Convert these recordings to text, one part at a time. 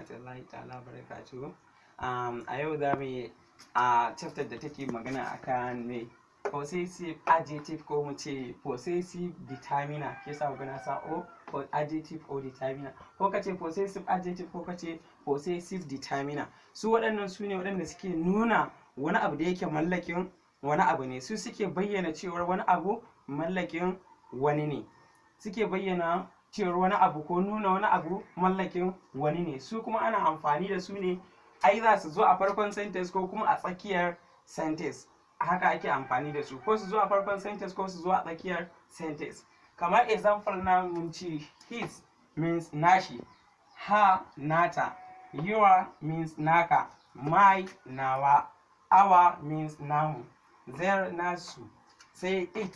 Rahmatullahi ta'ala barakatuhu. A yau za mu yi a chapter da take magana akan me? Possessive adjective, ko mu ce possessive determiner. Ke sa na sa o for adjective or determiner, ko ka ce possessive adjective, ko ka ce possessive determiner. Su waɗannan su ne waɗanda suke nuna wani abu da yake mallakin wani abu ne. Su suke bayyana cewar wani abu mallakin wani ne, suke bayyana cewar wani abu ko nuna wani abu mallakin wani ne. Su kuma ana amfani da su ne ai za su zo a farkon sentence ko kuma a tsakiyar sentence. Haka ake amfani da su, ko su zo a farkon sentence ko su zo a tsakiyar sentence. Kamar example na, mun ce his means nashi, her nata, your means naka, my nawa, our means namu, their nasu, sai it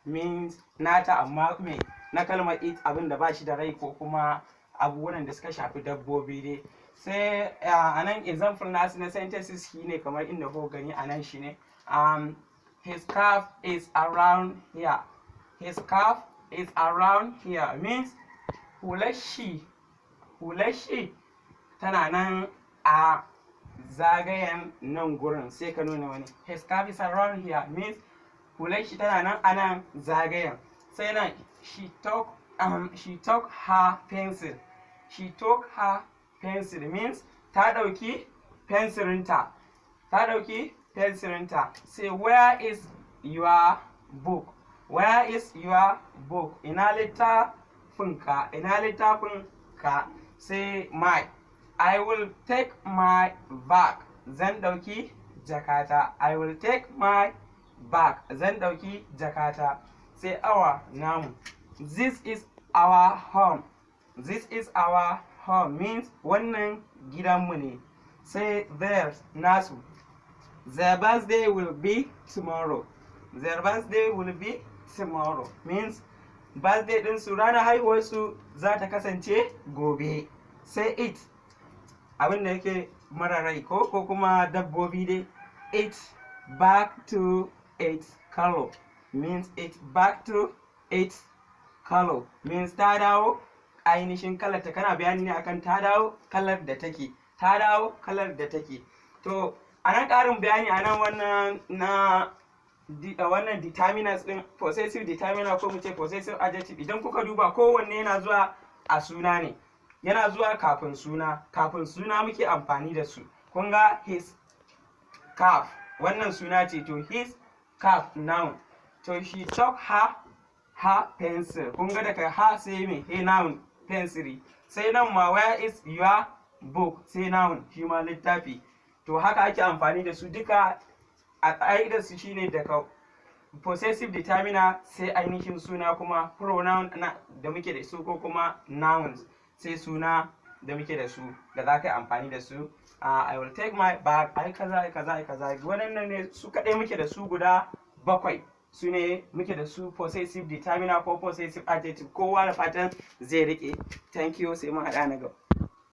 means nata, amma me na kalmar it, abin da ba shi da rai ko kuma abubuwan da suka shafi dabbobi dai. Sai a nan example nasu na sentences shine kamar inda kuka gani a nan, shine "His cap is around here." "His cap is around here" means hular shi tana nan a zagayen nan gurin. Sai ka nuna wani. "His cap is around here" means hular shi tana nan a nan zagayen. Sai nan, "She took her pencil." "She took her pencil" means ta ɗauki fensirinta, ta ɗauki fensirinta. Sai "Where is your book?" "Where is your book?" Ina littafinka? Ina littafin ka? Sai my, "I will take my bag." Zan ɗauki jakata. "I will take my bag." Zan ɗauki jakata. Sai our, namu. "This is our home." "This is our home" means wannan gidanmu ne. Sai theirs, nasu. "Their birthday will be tomorrow." "Their birthday will be tomorrow" means birthday ɗinsu, ranar haihuwarsu za ta kasance gobe. Sai it, abin da yake mara rai ko kuma dabbobi dai. "It back to its color" means, "It back to its color" means ta dawo ainihin kalar ta. Kana bayani ne akan ta dawo kalar da take, ta dawo kalar da take. To, a nan ƙarin bayani a nan, wannan na wannan determinants din, possessive determiner ko mu ce possessive adjective, idan kuka duba, kowanne yana zuwa a suna ne, yana zuwa kafin suna. Kafin suna muke amfani da su. Kun ga his cap, wannan suna ce. To, his cap, noun. To, she took her pencil. Kun ga daga her sai me? He noun, pencil. Sai nan ma, "Where is your book?" Sai noun, shi ma littafi. To, haka ake amfani da su duka. A ƙa'idar su shine daga possessive determiner sai ainihin suna, kuma pronoun na da muke da su, ko kuma nouns, sai suna da muke da su da za ka yi amfani da su. "I will take my bag," ai kaza, ai kaza, ai kaza. Waɗannan ne su kaɗai muke da su, guda bakwai su ne muke da su, possessive determiner ko possessive adjective. Kowa da fatan zai rike. Thank you, sai mun haɗa na gaba.